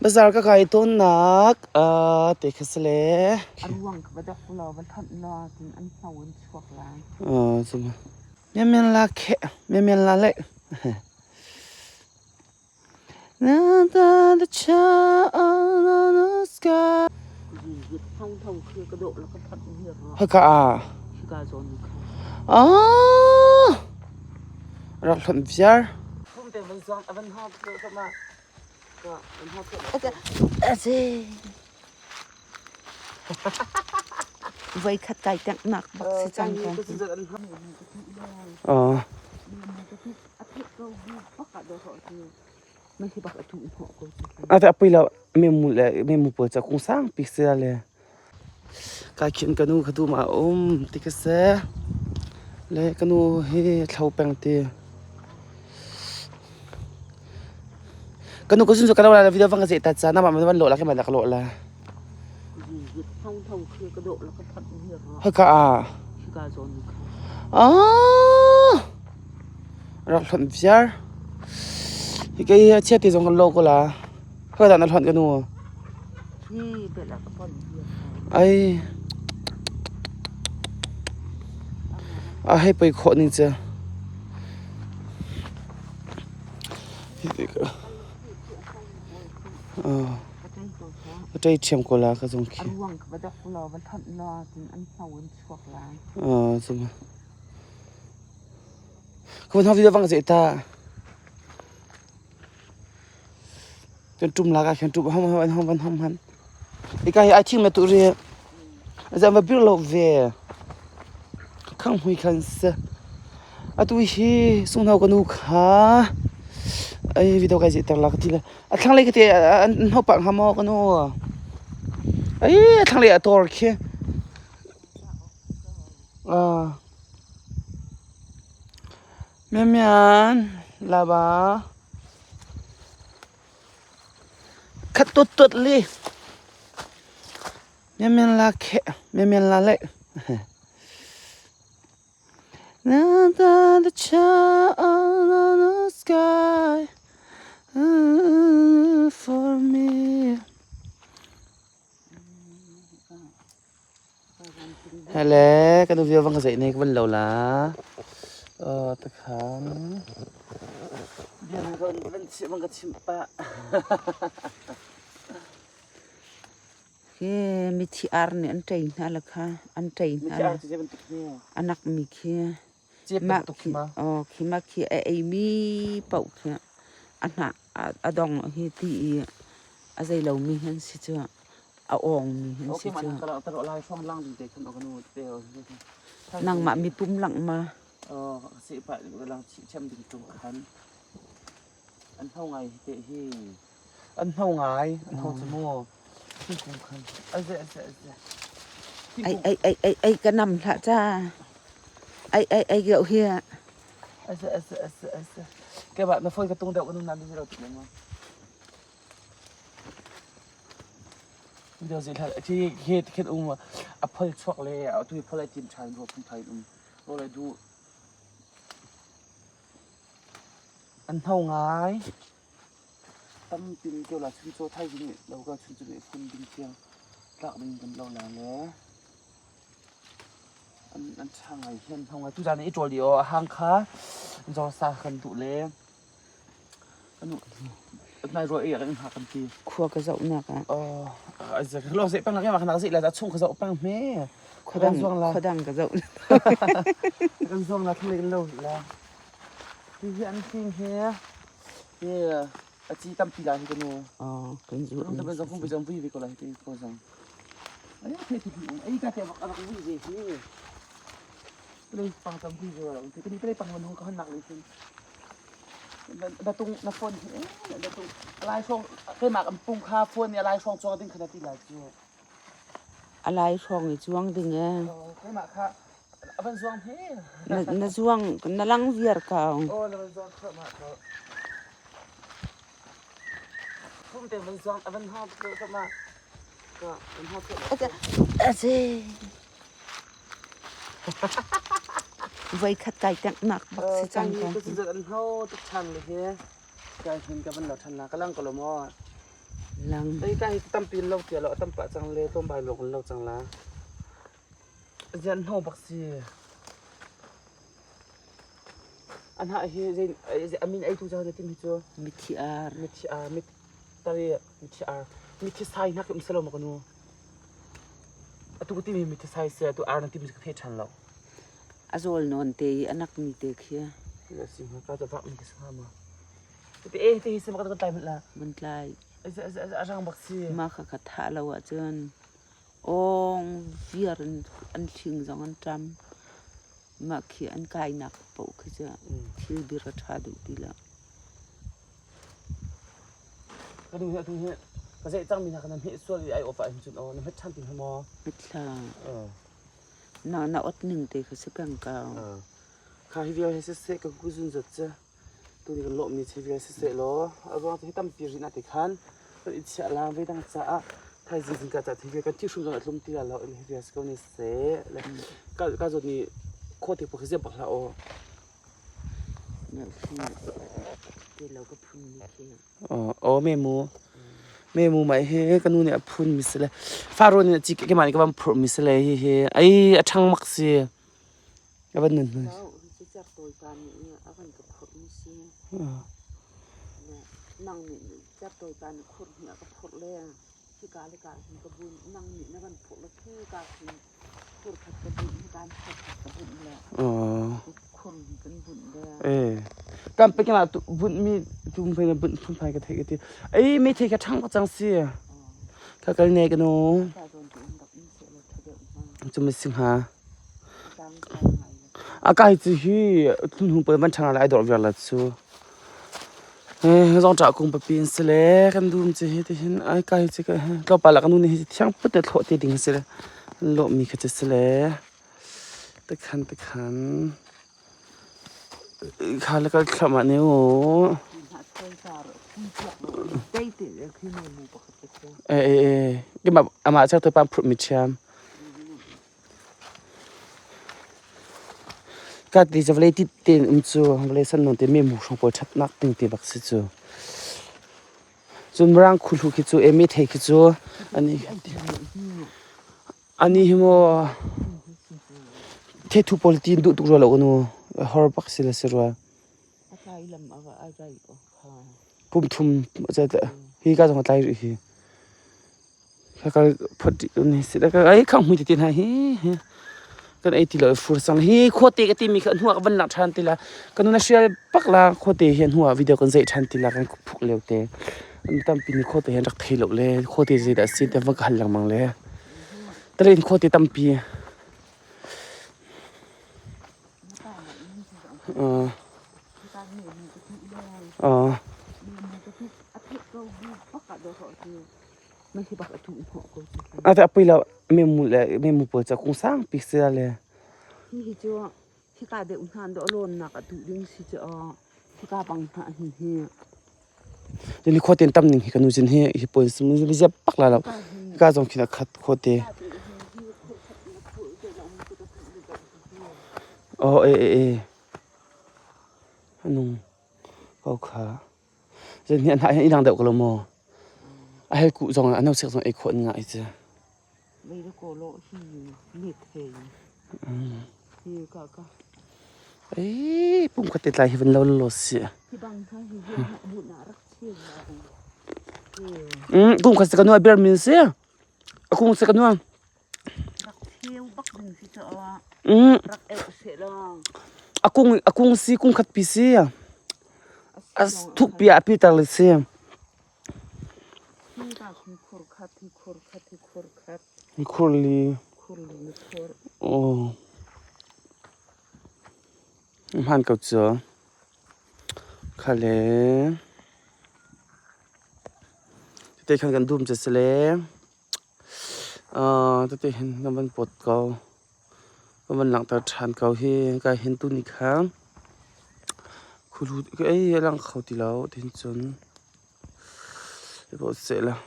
Bazar ka kai tawnnak te kha si le. A ruang ka va dok law va hlonh law cun an hno in chuak lai. Cuma. Mian la khe, mian la le. Na da the child on the sky. Haka ah. Ah! Rak hlonh viar. Voi khat kai tengh bak si cang ko. Ah. Ate apui lo memu le memu pawl ca kung sang pik se le ka khin ka nu kha tu ma um ti ka se le ka nu hi thlo peng ti ka nu ko sun ka lo la video vang ka ze ta cha na ma man lo la ke ma la ka lo la haka a ah rak hlonh viar. Hi kei hi a chiat ti zong kan lo ko la. Khoi dah na hlonh ka nu? Ai a hei poi khawh ning cu. A ṭei ṭhiam ko la ka zong khi. Ah, Ka van video vang zeh ta. Kan tum la ka khan tum hom hom hom van hom han. Ika hi ai thing na tu ri. Azam va bir lo ve. Khang hui khan se. Atu hi sung hau ka nu kha. Ai video kai zeh tar la ka ti le. A thlang lei ka te an ho pak hamo ka nu. Ai a thlang lei a tor khi. Ah. Mian laba khat tut tut li mian la khe mian la le Na da the child on the sky for me. Hele kan nu vial vang ka zeih ne ka van lo la. Takhan bia van chim van ka chimh pah. Hi mithi ar nih an ṭei hna la kha an ṭei hna Mithi la ar cu zei bantuk hi? anak mi khi Cep mah bantuk khi ma? aw khi mah khi a ei mi paoh khi a hnah a dong hi ti i a zei lomi hi an si cu a awngmi hi an si Okay, cu. man ka ro lai hrawng lang ding te khan ka nu te Nangmah mipum langh ma? Oh, si pa lang chem ding tung khan. An hau ngai te hi. An hau ngai, an hau chu mu. Thingkung khan. Aze aze aze. Ai ai ai ai ai ka nam hlah cha. Ai ai ai geu hi. Aze aze aze aze. Ke ba na phone ka tung deuh ka nu nan zero tik ma. Video zi hlah khi khi khin um a phol chuak le a tu phol ai tim than ro phun thai um ro le du an hau ngai tam pin ke la chun cho thai ding lo ka chun chu phun ding tiang tlak ding kan lo la le an an tha ngai hian hau ngai tu zan i ṭol i o a hang kha zor sa kan duh le Nai ruah i kan hngak kan ti. Khua ka zohnak ah. Oh, lawng zeih pang la kan zeih la chung ka zoh pang hme. Khuadang khuadang ka zoh. Kan zuang la thleng lo la. Hi hi an hing he. Hi a chi tampi la hi kanu. Oh, kan zu. Kan ta zong fung zong vui ve ko la hi ko zong. Ai the ti ai ka te bak arak vui ve hi. Play pang tam vui ve la. Ti ni play pang man ka han nak le sin. Na tung na phone hi na tung lai hrawng keimah kan pung kha phone nih a lai hrawng cuang ding kha na ti lai cu. A lai hrawng i cuang ding e. Keimah kha a van zuang he. Na na zuang na lang viar ko. Oh na van zuang thluahmah ko. Phum te van zuang a van hau thluahmah. Ka van hau thluahmah. Ase. Voikhat kai tenghnak bak si cang ko. Ka an hau tuk ṭhan le hi. Kai hin ka van lo ṭhan la ka lang ko lo maw. Lang. Ei ka hi tampi lo tia lo tam pah cang le tlawm bai lawng lo cang la. Zian hno bak si. An ha hi zei amin ei tu cha na tim hi cu. Mithi ar. Mithi ar mit tari mithi ar mithi sai nak um selo ma kanu. Atu ka tim hi mithi sai se atu ar na tim ka thei than lo. A zawl nawn te i a nak mi te khi. La si ma ka ta vak mi ka sa ma. Te e te hi se ma ka tlai la. Mun tlai. A rang bak si. Ma kha kha tha lo ah cun ong viar in an hling zong an ṭam. Mah khi an kainak paoh khi cu thil bir a ṭha duh ti lo. Ka nu hi atu hi ka zeih cangmi hna kha na hmeh sual i ai off ah hin cun aw na hmet ṭhan ti hnga maw? Hmet hlah. Na na ot ning te kha si peng ko. Kha hi vial hi siseh ka kuzun zat cu tuni kan lawhmi chi vial siseh law a ruang cu hi tampi rih na ti khan kan i chiah lang ve dang caah thaizing zingka ca thi vial kan thi hrum zong a tlum ti la lo in hi vial si ko ne seh le ka ka zawt ni khua te pok hi ziap bak hlah aw. Te lo ka phun mi khi. Aw memu memu mai hi ka nu nih a phun mi si le faro nih ci keimah nih ka van phurh mi si le hi hi ai a ṭhang mak si ka van nun hnu. Certawipa nih a van ka phurh mi si. Nang nih certawipa nih khur hnih a ka phurh le hika le ka hin ka bunh nang nih na van phurh le khi ka khin khur khat ka bunh hika in khur khat ka bunh le khur hi kan bunh le. Kan pe kina bunh mi tum phai na bunh phun phai ka thei ka ti. Ei me thei ka ṭhang ka cang si. Ka kal ne ka nu. Cu mi sing ha. A kai cu hi tlun pawl van ṭhang lai dawr viar la cu. Zong ṭah kung papi in si le kan dum ci hi tihin ai kai ci ka tlawmpal ah ka nu nih hi thiang put te thlawh te ding si le lawh mi kha ci si le tikhan tikhan kha le kal thluahmah ne u. E e e keimah amah certu pa phurh mi ṭhiam. Ka ti cu vawlei tit tein um cu vawlei san nawn te memu hrawng pawl ṭhatnak ding ti bak si cu. Cun Mirang khuhlu khi cu emi thei khi cu ani ani hi maw thethu pawl tin duh tuk rua lo nu hor bak si le si rua. Kum thum hi ka zong a tlai rih hi. Ka phot ni si ka ai khang hui ti hna hi kan ei ti lo fur sang hi khuate ka timi kha hnuah ka van lak ṭhan ti la ka nun a hrial bak la khuate hi hnuah video kan zeih ṭhan ti la kan phuk lio te an tampi ni khuate hi an rak thei lo le khuate zeidah a si te van ka hal lengmang le talen khuate tampi uh, uh, A te a pui lo memu le memu pawl cu kung sangpi si le. Hi cu hika deuh hna dawh lawnnak a duh ding si cu hika bang hna hin hi. Ni khuate tam ning hi ka nu cin hi hi pawl si ziap pak la lo. Hika zong khin a khat khuate. Oh e e e. Anung ko kha. Zan hi an hi dang deuh ko lo maw? A hel kuh zong a no sek zong ei khawh an ngah hi cu. Mei ko lo hi mit he. Hi ka ka. Ei pum khat te tlai hi van lo lo si. Hi bang tha hi hi bu na rak chim la. Kum khat se ka nu a ber min si. A kung se ka nu. Rak cheu bak ding si cho. Rak eu se lo. A kung si kung khat pi si. A thuk pi ah pi tar le si. Khur li. Oh. Hman ko cu. Khale. Te khan kan dum che sele. Tete hin kan van pot ko. Kan van langhter ṭhan ko hi. Ka hin tuni kha khulu ei a lang kho ti lo tin cun. Seh la.